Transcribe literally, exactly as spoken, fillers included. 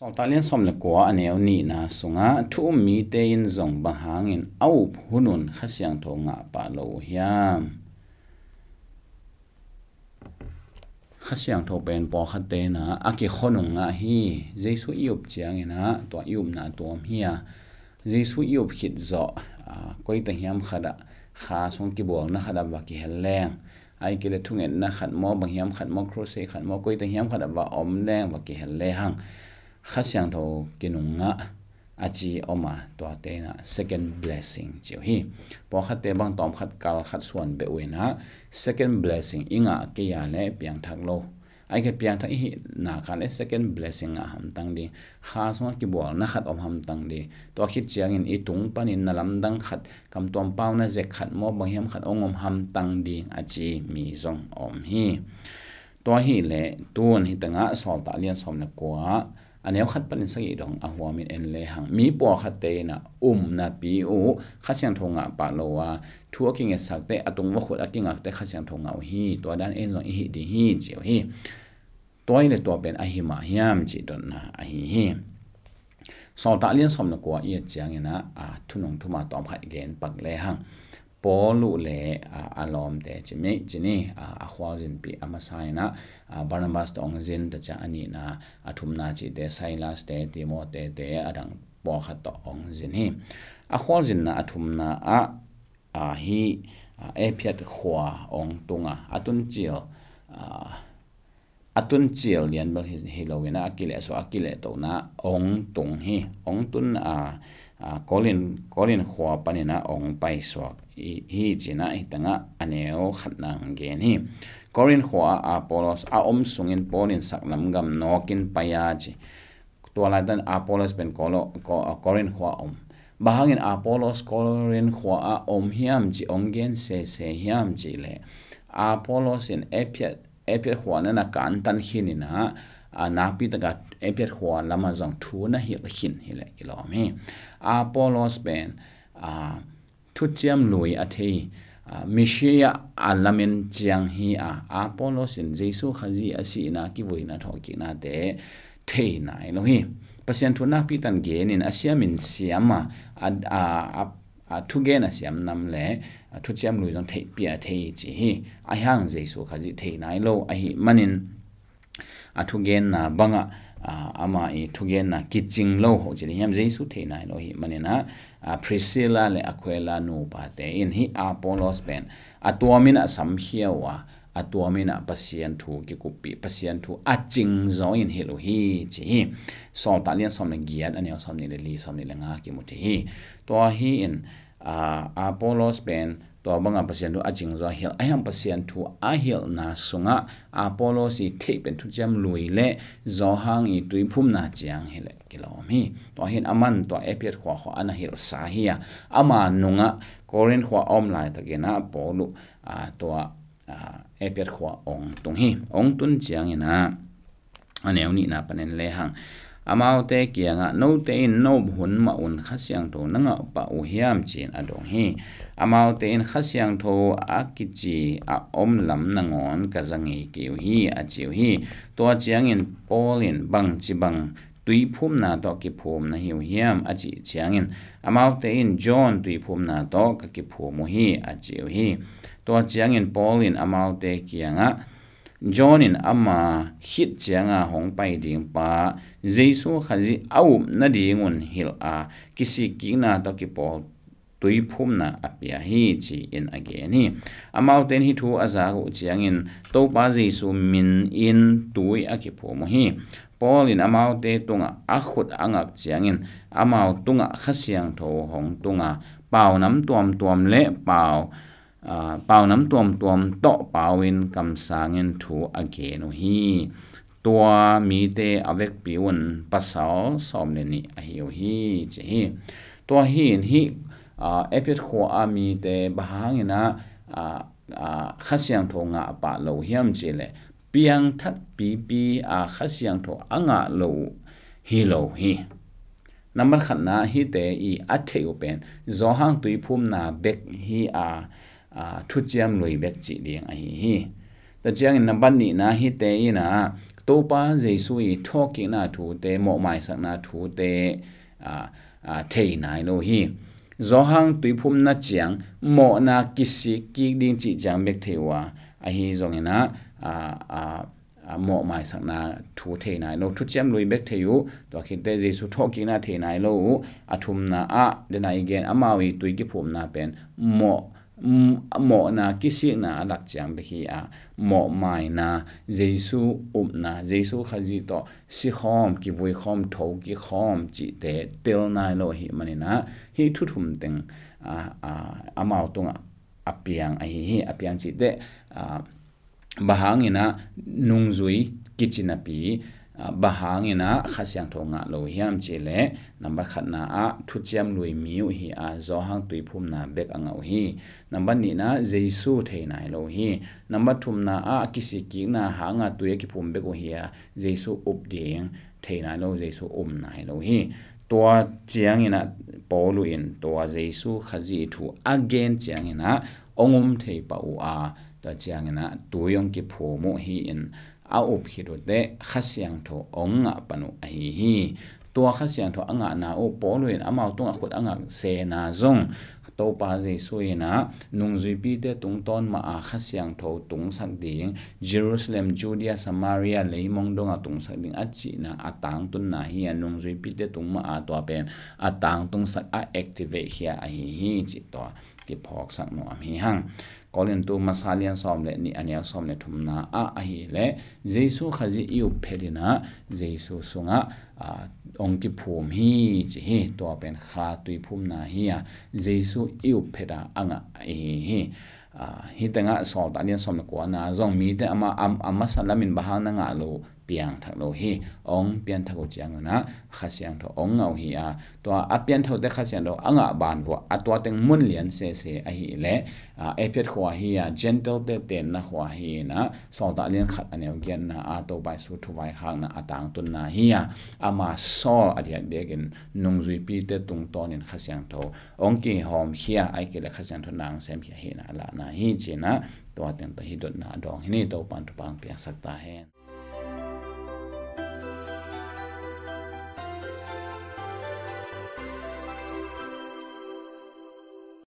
Sawltak lian sawm le kua a neu nihna sungah thu um mite in zong bang hangin a up hunun Kha Siangtho ngah pah lo uh hiam? Kha Siangtho pen pawlkhatte in ah a kikhonung ngah hi. Jesu i up ciangin ah tua i upna a tuam hi a, Jesu i up khit zawh a, koi teng hiam khat ah, kha sung kibualna khat ah va kihel leng, ahih kei leh thungetna khat maw, bang hiam khat maw, crusade khat maw, koi teng hiam khat ah va om leng, va kihel lehang Kha Siangtho kinung ngah a ci om a, tuate in ah second blessing ci uh hi. Pawlkhatte bang tawm khat kal khat suan beh uh in ah second blessing i ngah kei a leh piangthak lo. Ahih kei leh piangthak i hih nak leh second blessing ngah hamtang ding, kha sungah kibualna khat om hamtang ding. Tua khit ciangin i tung panin na lamdang khat, kamtuam pau na zek khat maw, bang hiam khat hong om hamtang ding a ci mi zong om hi. Tua hi leh tun hi tengah Sawltak lian sawm le kua a neu khat panin sagih dong a huamin en lehang, mi pawlkhatte in ah um napi uh Kha Siangtho ngah pah lo a, thu a kingetsakte, a tung va khut a kingakte Kha Siangtho ngah uh hi. Tua dan en zong i hih ding hi ci uh hi. Tua hi leh tua pen ahi mah hiam cih dotna ahi hi. Sawltak lian sawm le kua i et ciangin ah, a, thunung thuma tawm khat gen pak lehang, Paul uh le, a, a lawmte ci mi ci ni, a, a khualzinpih a masa in ah, a, Barnabas tawh hong zin, tua ciang a nihna, a thumna cihte Silas te, Timothy te, a dang pawlkhat tawh hong zin hi. A khualzinna a thumna ah, a, hih, a, Ephet khua hong tung a, a tuncil, a, a tuncil lian bel hi, hi lo in ah, a kilehsuah, a kilehtohna hong tung hi. Hong tun a, a, Korin, Korin khua panin ah hong paisuak hi, hi ci-in ah hi tengah a neu khatna hong gen hi. Korin khua ah Apollos a om sungin Paul in saklam gam nawkin pai a ci. Tua laitak Apollos pen Kolo-, Ko-, Korin khua a om. Bang hangin Apollos Korin khua a om hiam cih hong gen sese hiam cih leh, Apollos in Ephet, Ephet khua na na kantan khin in ah, a, nakpi takin Ephet khua lamah zong thu na hilh khin hi leh kilawm hi. Apollos pen, a, thuciam lui a thei, a, Messiah a lamen ciang hi a, Apollos in Jesu Khazih a sihna, kivuina, thawhkiknate thei nai lo hi. Pasian thu nakpi takin genin a siamin siam a, a, a, a, a thugen a siam nam le, a, thuciam lui zong theihpih a thei ci hi. Ahi hang Jesu Khazih thei nai lo ahih manin, a thugenna bangah, a, amah i thugenna kicing lo hoh ci ding hiam, Jesu thei nai lo ahih manin ah, a, Priscilla le Aquila nupate in hih Apollos pen a tuamin a samkhia uh a, a tuamin ah Pasian thu kikuppih, Pasian thu a cingzaw in hilh uh hi ci hi. Sawltak lian sawm le giat a neu sawm nih le li, sawm nih le nga kimu thei hi. Tua hi in, a, Apollos pen tua bangah Pasian thu a cingzaw a hilh, ahi hang Pasian thu a hilhna sungah Apollos i theih pen thuciam lui le Johan i tuiphumna ciang hi leh kilawm hi. Tua hi in aman tua Ephet khua khua a na hilhsa hi a, ama nungah Korin khua a om laitakin ah Paul uh, a, tua, a, Ephet khua hong tung hi. Hong tun ciangin ah a neu nihna panin lehang, amaute kiangah, "Note in na up hun mah un Kha Siangtho na ngah pah uh hiam?" ci-in a dong hi. Amaute in, "Kha Siangtho a kici a om lam nangawn ka za ngei kei uh hi," a ci uh hi. Tua ciangin Paul in, "Bangci bang tuiphumna tawh kiphum na hi uh hiam?" a cih ciangin, amaute in, "John tuiphumna tawh ka kiphum uh hi," a ci uh hi. Tua ciangin Paul in amaute kiangah, "John in ama khit cianga hong pai ding pa, Jesu Khazih a up nadingun hilh a, kisikkikna tawh kipawl tuiphumna a pia hi," ci-in a gen hi. Amaute in hih thu a zak uh ciangin, "Topa Jesu min in tui a kiphum uh hi." Paul in amaute tungah a khut a ngak ciangin, amau tungah Kha Siangtho hong tung a, pau nam tuamtuam le pau, aa, pau nam tuamtuam tawh pau-in kamsangin thu a gen uh hi. Tua mite a vekpi un pasal sawm le nih a hi uh hi, ci hi. Tua hi in hih, aa, Ephet khua a mite bang hangin ah, aa, aa, Kha Siangtho ngah pah lo hiam cih leh, piangthak pipi a Kha Siangtho a ngah lo uh hi lo hi. Nambat khatna, hihte i a theih uh pen Johan tuiphumna bek hi a, a, thuciam lui bek cih ding ahi hi. Tua ciangin nambat nihna, hihte in ah Topa Jesu i thawhkikna thute, mawhmaisakna thute, a, a, thei nai lo hi. Johan tuiphumna ciang mawhna kisik kik ding cih ciang bek thei uh a, ahi zongin ah, a, a, a, mawhmaisakna thu thei nai lo, thuciam lui bek thei uh, tua khitte Jesu thawhkikna thei nai lo uh, a thumna ah, dena i gen amau i tui kiphumna pen mawh, m-, mawhna kisikna a lak ciang bek hi a, mawhmaina, Jesu upna, Jesu Khazih tawh sikhawm, kivuikhawm, tho kikhawm cihte tel nai lo ahi manin ah, hih thu thum teng, a, a, amau tungah a piang ahi hi, a piang cihte, a, bang hangin ah nungzui kici napi, a, bang hangin ah Kha Siangtho ngah lo hiam cih leh, nambat khatna ah thuciam lui mi uh hi a, Johan tuiphumna bek a ngah uh hi. Nambat nihna Jesu thei nai lo hi. Nambat thumna ah kisik kikna hanga tui a kiphum bek uh hi a, Jesu up ding thei nai lo, Jesu um nai lo hi. Tua ciangin ah Paulu in tua Jesu Khazih thu a gen ciangin ah ong um thei pah uh a, tua ciangin ah tui ong kiphum uh hi in, a up khit uh teh Kha Siangtho ong ngah pan uh ahi hi. Tua Kha Siangtho a ngahna uh Paulu in amau tungah khut a ngah sena zong, Topa Jesu in ah nungzuipite tungtawn mah a Kha Siangtho tungsak ding, Jerusalem, Judea, Samaria, leimong dongah tungsak ding a cihna a tangtunna hi a, nungzuipite tung mah a tua pen a tangtungsak, a activate khia ahi hi cih tua kiphawksak nuam hi hang. Korintu masa lian sawm le nih a neu sawm le thumna ah ahileh, Jesu Khazih i up phet in ah Jesu sungah, a, ong kiphum hi ci hi. Tua pen Kha tuiphumna hi a, Jesu i up phet a a ngah ahi hi. A, hih tengah Sawltak lian sawm le kuana zong mite ama, am, a masa lamin bang hang na ngah lo, piangthak lo hi. Ong pianthak uh ciangun ah Kha Siangtho ong ngah uh hi a, tua a pianthak uh teh Kha Siangtho a ngah ban vuah a tua teng mun lian sese ahileh, a, Efet khua hi a, Gentile te tenna khua hi in ah, Sawltak lian khat a neu giatna a Topa Jesu thu vaikhakna a tangtunna hi a, ama sawl a diakdiakin nungzuipite tungtawnin Kha Siangtho ong kihawm khia, ahih kei leh Kha Siangtho na ong sem khia hi in ah a lahna hi ci in ah, tua teng tawh hih dotna a dawng hi ni. Topan thupha ong piaksak ta hen.